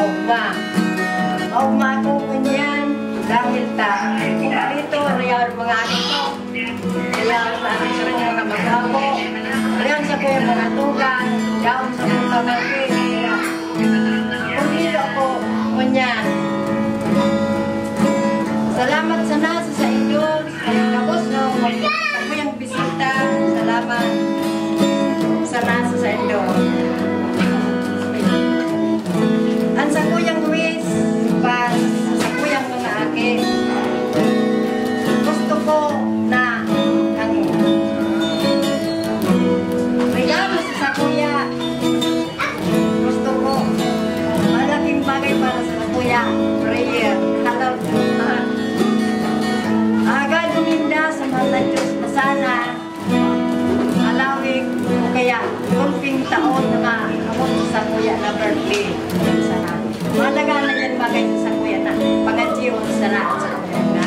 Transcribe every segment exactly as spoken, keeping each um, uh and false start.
Maugma. Maugma ako ngunyan dahil ta kumpleto, real mga ano ko. Real sa aking mga kamag-apo. Real sa kuyang mga tugang. Down sa mga pamangkin. Kumpleto ako ngunyan. Salamat sana sa saindo. Tapos, no, mag-, bisita, salamat. Sana sa saindo. Ang sakuyang wish, pa, sa sakuyang mga aki. Gusto ko na ang regalo sa sakuya, gusto ko, malaking bagay para sa sakuya, prayer. Hello. Agad uminda sa mahal na Diyos na sana alawig o kaya gulping taon na maabot sa sakuya na birthday. Sana. Mahalaga na yan bagay sa sakuya na pangadjion sana sa sakuya.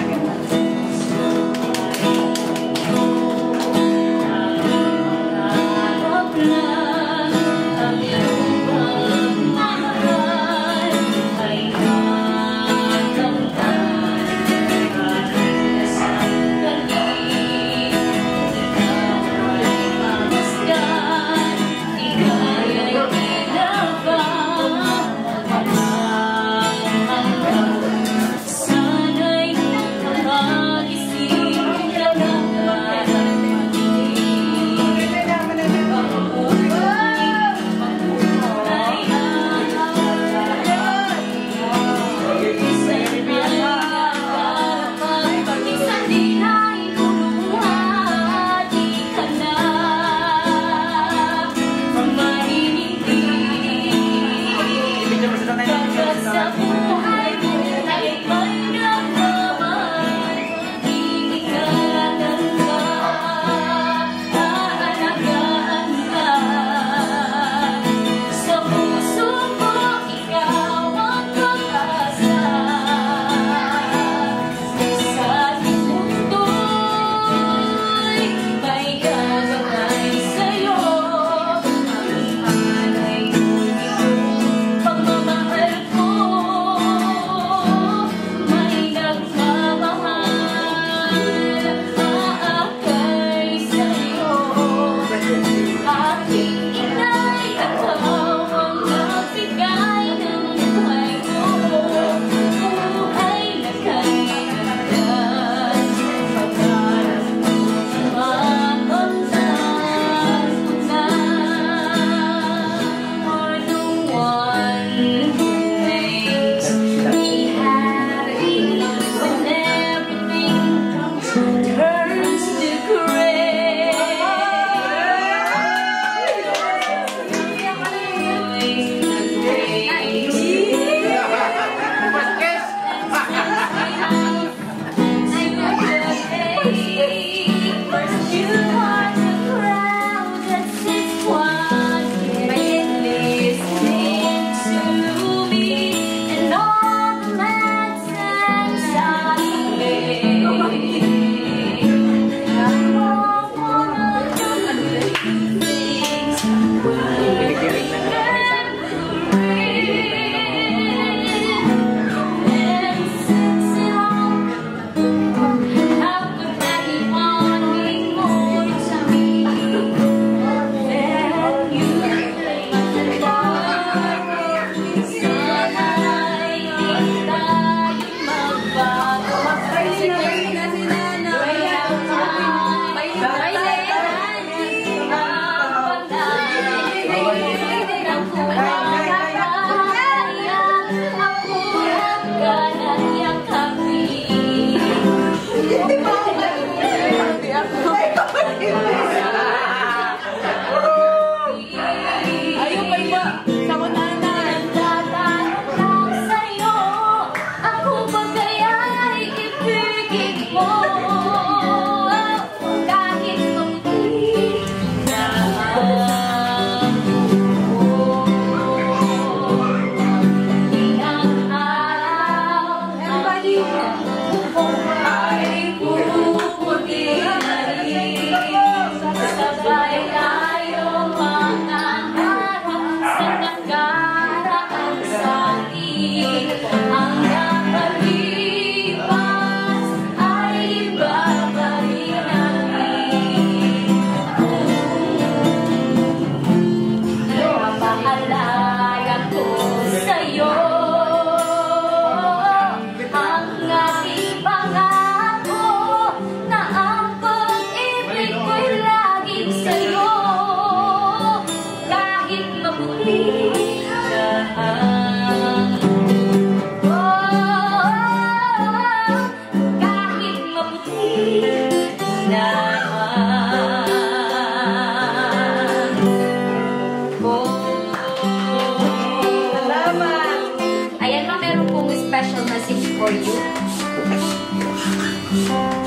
Special message for you.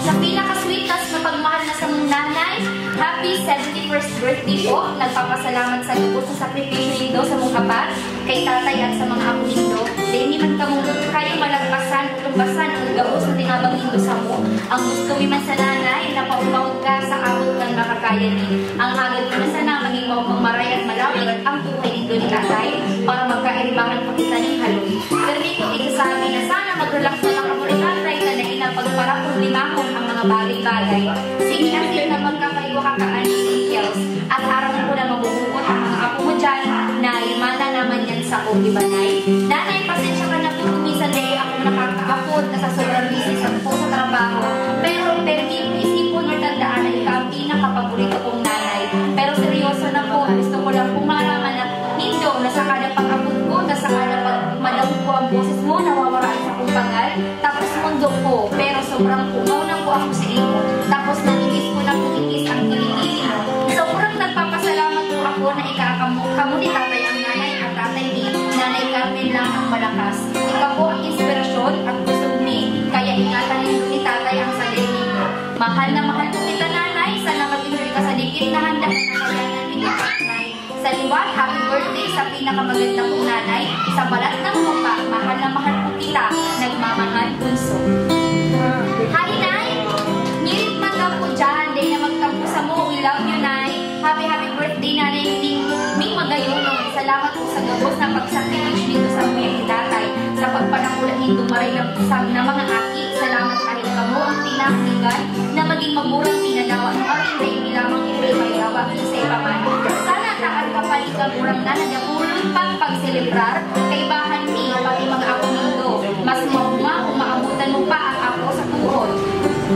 Sa pinaka-sweetest na pagmahal na samong nanay, happy seventy-first birthday po. Nagpapasalamat sa lubos na sakripisyo nindo samong apat, kay tatay at sa mga apo nindo. Dai man kamo kayo malagpasan o tumbasan ang gabos na tinabang nindo samo. Ang gusto mi man sa nanay, na paumawag ka sa abot kan makakaya mi. Ang hagad ko na sana magin maupang maray at malawig ang buhay nindo ni tatay para magkairibahan pa kita nin haloy. Permi ko isasabi na sana mag-relax na lang kamo ni tatay na dai na pagparaproblemahon ang mga bagay-bagay. Sini-asin na magkakaiwa ka kaani sa angels at aram ko na mabubuot ang mga apo mo dyan na mana naman yan sa iba, Nay. Nanay, pasensya ka na po kung minsan dai ako nakakaapod na sa sobrang busy sa po sa trabaho. Pero permi isipon or tandaan na ikaw ang pinakapaborito kong nanay. Pero seryoso na po, gusto ko lang pong malaman na nindo na sa kada pag-apod ko, na sa kada pag-, madangog ko ang boses mo, nawawara ang sakong pagal. Tapos mundo ko, pero sobrang kumaw na po ako sa imo. Tapos nangingis ko na po ikis ang kilikili mo. Sobrang nagpapasalamat po ako na ika kamo, kamo ni tatay ang nanay at tatay ni Nanay Carmen lang ang malakas. Ika po ang inspirasyon at kusog mi. Kaya ingatan nindo ni tatay ang sarili nindo. Mahal na mahal po kita, nanay. Sana mag-enjoy ka sa dikit na handa na nakayanan ni tatay. Sa liwat, happy birthday sa pinakamaganda kong nanay sa balat ng lupa. Mahal na mahal po kita, nagmamahal, bunso. Hi, Nay! Ngirit man daw po dyan, dai na magtampo samo. We love you, Nay. Happy, happy birthday, Nanay Ning. Ming Magayuno. Salamat po sa gabos na pagsakripisyo nindo sa buhay ni Tatay, sa pagpanakula nindo maray na, sa, na mga aki. Salamat dahil kamo ang pinahaligan na maging magurang pinadawa ni Arlene Reymi lamang ito ipayawa sa ipaman. Sana taan ka pa ni kagurang na nadapulon pang pagselebrar, kaibahan mi, pati mga apo nindo. Mas mauma kung maabutan mo pa ang ako sa tuhod.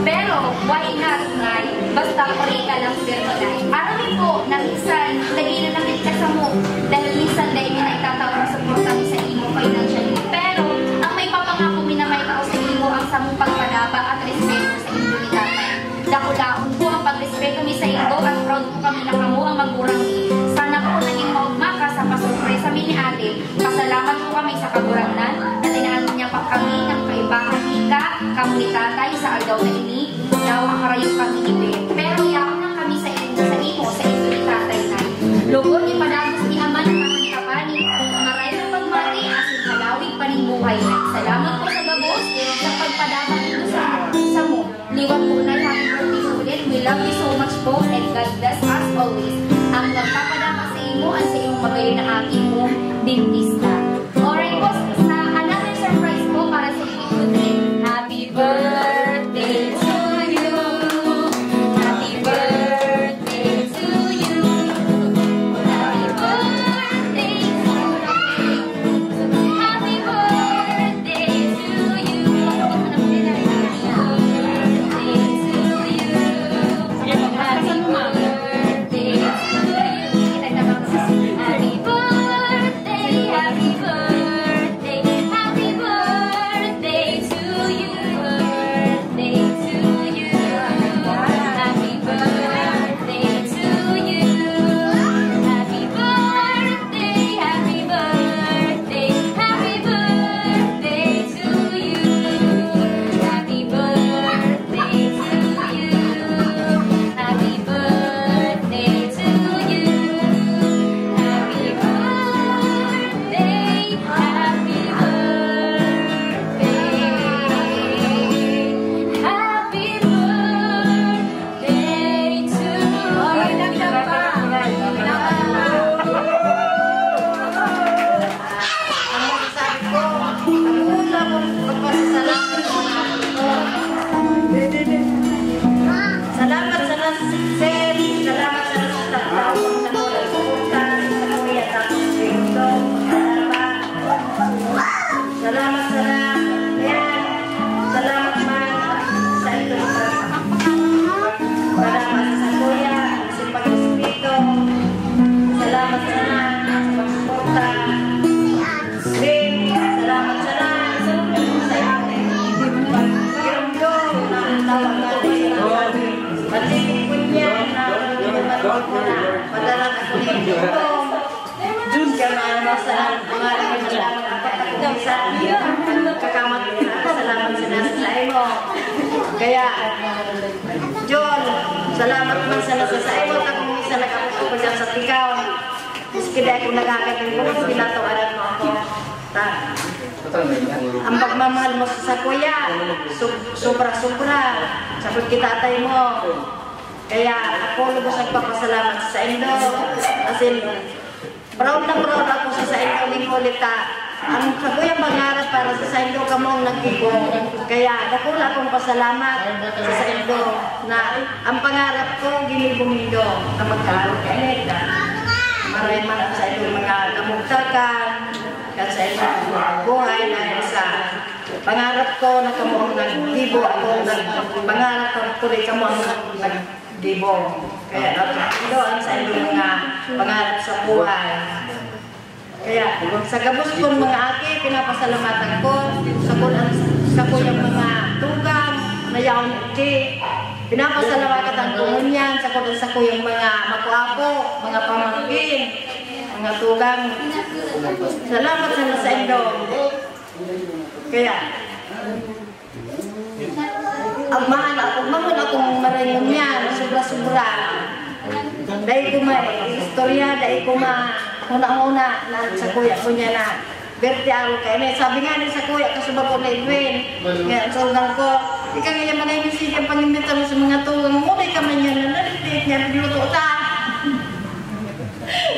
Pero, why not, Nay? Basta pray ka lang, Sir Nay. Aram mi po na minsan, naghinanakit ka samo. Dahil minsan, dai mi naitatao ang suporta mi sa imo financially. Pero, ang maipapangako mi na may tao sa imo ang samong pagpadaba at respeto sa inyo ni Tatay. Dakulaon po ang pagrespeto mi sa indo at proud po kami na kamo ang magurang mi. Sana po naging maugma ka sa pasurpresa mi ni Ate. Pasalamat po kami sa Kagurangnan na tinaano niya pa kami ng kaibahan ika, kamo ni Tatay sa aldaw na ini. Daw makarayo kami ni Ben. Pero yaon lang kami sa imo, sa imo, sa imo ni Tatay, Nay. Lugod ipadagos ni Ama na naman ka pa ni maray na pagmati, asin halawig pa ning buhay, Nay. Salamat po sa gabos, sa pagpadama nindo sa, sa mo. Liwat po, Nay, happy birthday po ulit. We love you so much po, and God bless as always. Ang nagpapadama sa imo, ang sa imong magayon na aki mong dentista. Alright po, sa another surprise po para sa Happy birthday to you. Happy birthday to you. Happy birthday to you. Happy birthday to you. Happy birthday to you. Happy birthday to you. Happy birthday, happy birthday. Happy birthday to you, birthday to you. Happy birthday to you. Happy birthday, happy birthday, happy birthday to you. Happy birthday to you. Happy birthday to you. Happy birthday. Happy birthday. Happy birthday to you. Ang masasabi ko, ang una kong magpasasalamat sa mga apo ko. Salamat sa nas-, sir. Salamat sa nas-, sa taong sa mga suporta, sa kuya, sa mga suporta. Salamat. Salamat sana. Ayan. Salamat man sa ito. Salamat sa kuya, sa pag-respeto. Salamat sana sa pagsuporta. Rin, salamat sana. Sa ito. Pag-irumdom na ang tawag natin. Pati ko niya na, padala na ko nito. Diyan ka na, ano, sa mga, mga, mga, mga, mga, mga, Kaya, John, salamat man sa nasa sa iyo, takong minsan nag-apos ako dyan sa tikaw. Maski di ako nagkakating ko, pinatawaran mo ako. Ta, ang pagmamahal mo sa sakuya, so-, sobra-sobra. Sagot kita atay mo. Kaya ako lubos nagpapasalamat sa indo. As in, proud na proud ako sa saindo ning huli ta. Ang sakuyang pangarap para sa saindo, kamo ang naggibo. Kaya dakula akong pasalamat sa saindo na ang pangarap ko, ginibo nindo na magkaroon kainit. Maray man ang saindo mga kamugtakan, kan saindo buhay dahil sa pangarap ko na kamo ang naggibo, ako ang nag-, pangarap ko, kundi kamo ang nag-, Di ba? Kaya, ito ang sa inyong mga pangarap sa buhay. Kaya, sa gabos kong mga aki, pinapasalamatan ko sa kun-, sa kuyang mga tugang na yaon iti. Pinapasalamatan ko ngunyan sa kun-, sa kuyang mga makuapo, mga pamangkin, mga tugang. Salamat sa nasa indo. Kaya, Agmahan ako, agmahon akong maray ngunyan, sobra-sobra. Dai ko may istorya, dai ko ma-, huna-huna na sa kuya ko niya na birthday ako kay may sabi nga ni sa kuya ko sa bago na Edwin. Nga, so, nang ko, ika nga yung mga yung sige ang pangimbita mo sa mga tugang mo, di ka man yan na nalitit niya, pinuto ta.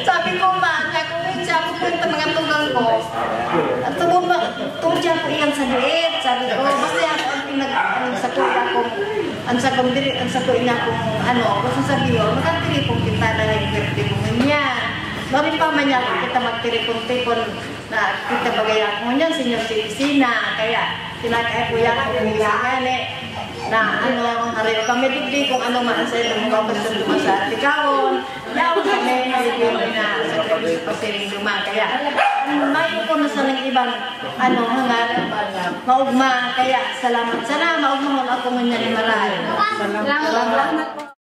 Sabi ko, "Ma, niya ko, siya ko po yung mga tugang ko." At tubog ba, tubog siya ko iyan sa diet. Sabi ko, "Basta yan ang pinag-, ang sa kuya kong, ang sa kong diri, ang sa kuya niya kong, ano, kung sasabihin, magkakiripon kita na yung birthday ko niya." Lori pa man niya kita magtiripon-tipon na kita bagay ako niyan, senior citizen na. Kaya, kinakaya ko yan, kung minsan nga, eh, na, ano, aray kami digdi, kung ano man sa inyong mga okasyon duman sa Artigaon. Yaon kami, maligay na sa Diyos pasiring duman. Kaya, mayo ko na sa nang ibang, ano, hangaran, maugma. Kaya, salamat sana, maugma mo ako ngunyan ni Maray. Salamat. Salamat po.